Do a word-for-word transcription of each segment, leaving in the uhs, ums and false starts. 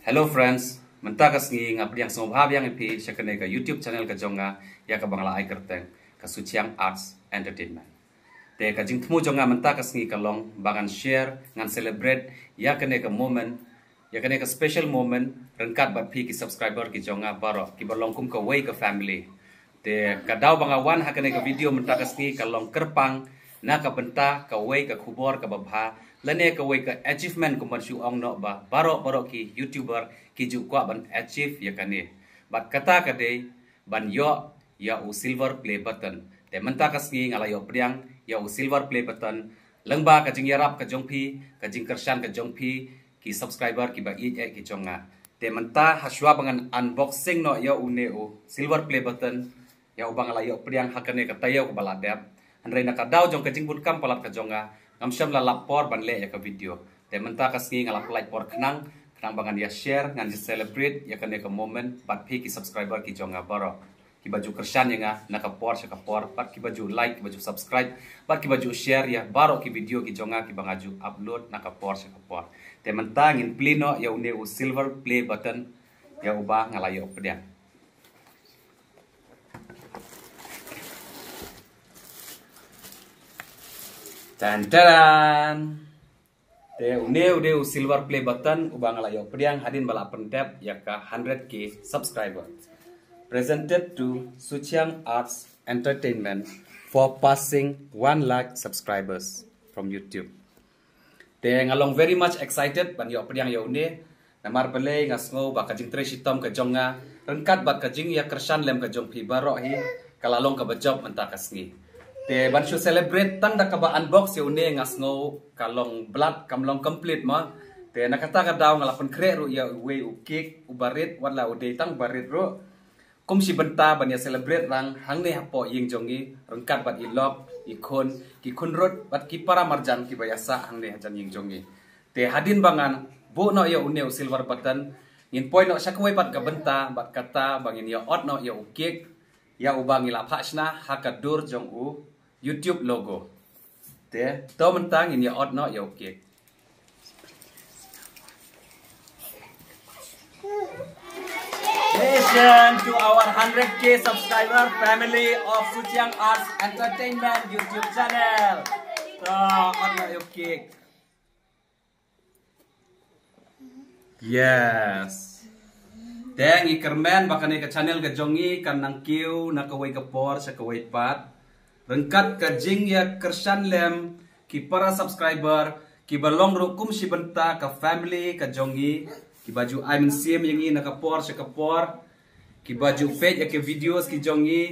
Hello friends, mynta ka sngi nga pdiang sngewbha biang ïa phi sha kane ka YouTube channel ka jong nga, ïa kaba nga la ai kyrteng ka Suchiang Arts Entertainment. Te ka jingthmu jong nga mynta ka sngi ka long ba ngan share, ngan celebrate ïa kane ka moment, ïa kane ka special moment ryngkat bad phi ki subscriber ki jong nga baroh, kiba long kum kawei ka family. Te ka daw ba nga wan ha kane ka video mynta ka sngi ka long kyrpang na ka bynta kawei ka khubor kaba bha, lane kawei ka achievement kumban shu ong noh ba baroh baroh ki YouTuber ki ju kwah ban achieve ïa kane. Bad kata ka dei ban ïoh ïa u silver play button. Te mynta ka sngi nga la ïoh pdiang ïa u silver play button lyngba ka jingïarap ka jong phi, ka jingkyrshan ka jong phi, ki subscriber kiba ïeit eh ki jong nga. Te mynta ha shuwa ba ngan unboxing noh ïa une u silver play button, ïa uba nga la ïoh pdiang ha kane ka taïew kaba la dep, hynrei na ka daw jong ka jingbun kam palat ka jong nga, ngam shym la lap por ban leh ïa ka video. Te mynta ka sngi nga la pynlait por khnang, khnang ba ngan ïa share, ngan ïa celebrate ïa kane ka moment bad phi ki subscriber ki jong nga baroh, kiba ju kyrshan ïa nga na ka por sha ka por, bad kiba ju like, kiba ju subscribe, bad kiba ju share ïa baroh ki video ki jong nga kiba nga ju upload na ka por sha ka por. Te mynta ngin plie noh ïa une u silver play button ïa uba nga la ïoh pdiang. Tan tan. Te une u dei u silver play button uba nga la ïoh pdiang hadien ba la pyndep ïa ka hundred K subscriber. Presented to Suchiang Arts Entertainment for passing one lakh subscribers from YouTube. Te nga long very much excited ban ïoh pdiang ïa une. Namar balei, nga sngew ba ka jingtrei shitom ka jong nga ryngkat bad ka jingïakyrshan lem ka jong phi baroh hi ka la long kaba jop mynta ka sngi. Te ban shu celebrate tang da kaba unbox ïa une nga sngew ka long blat, kam long complete mo. Te na kata ka daw nga la pynkhreh ruh ïa uwei u cake uba rit, wat la u dei tang ba rit ruh, kum shi bynta ban ïa celebrate rang hangne hapoh ïing jong ngi ryngkat bad i lok, i khun, ki khun rut bad ki para marjan kiba ïa sah hangne hajan ïing jong ngi. Te hadien ba ngan buh noh ïa une u silver button, ngin poi noh sha kawei pat ka bynta bad kata ba ngin ïa ot noh ïa u cake ïa uba ngi la phah shna ha ka dur jong u YouTube logo. Te to mynta ngin ïa ot noh ïa u cake. Congratulations to our hundred K subscriber family of Suchiang Arts Entertainment YouTube channel. To ot noh ïa u cake. Yes. Te ngi kyrmen ba kane ka channel ka jong ngi kan nang kiew na kawei ka por sha kawei pat ryngkat ka jingïakyrshan lem ki para subscriber kiba long ruh kum shi bynta ka family ka jong ngi, kiba ju ai mynsiem ïa ngi na ka por sha ka por, kiba ju peit ïa ki videos ki jong ngi,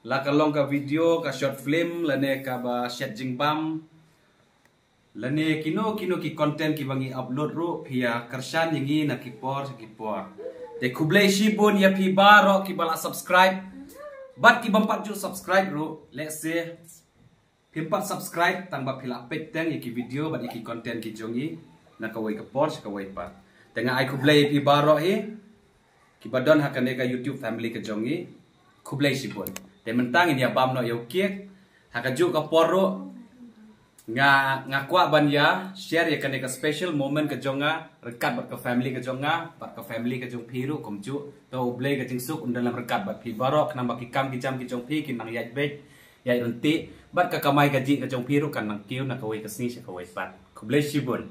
la ka long ka video, ka short film, lane kaba shet jingbam, lane kino kino ki content kiba ngi upload ruh, phi ïakyrshan ïa ngi na ki por sha ki por. Te khublei shibun ïa phi baroh kiba la subscribe bad kibym pat ju subscribe ruh, lehse phim pat subscribe tang ba phi la peit teng ïa ki video bad ïa ki content ki jong ngi na kawei ka por sha kawei pat. Te nga ai khublei ïa phi baroh hi kiba don ha kane ka YouTube family ka jong ngi. Khublei shibun. Te mynta ngin ïa bam noh ïa u cake. Ha kajuh ka por ruh nga, nga kwah ban ïa share ïa kane ka special moment ka jong nga ryngkat bad ka family ka jong nga bad ka family ka jong phi ruh kumjuh. To U Blei ka jingsuk un don lem ryngkat bad phi baroh khnang ba ki kam ki jam ki jong phi kin nang ïaid beit ïaid ryntih bad ka kamai kajih ka jong phi ruh kan nang kiew na kawei ka sngi sha kawei pat. Khublei shibun.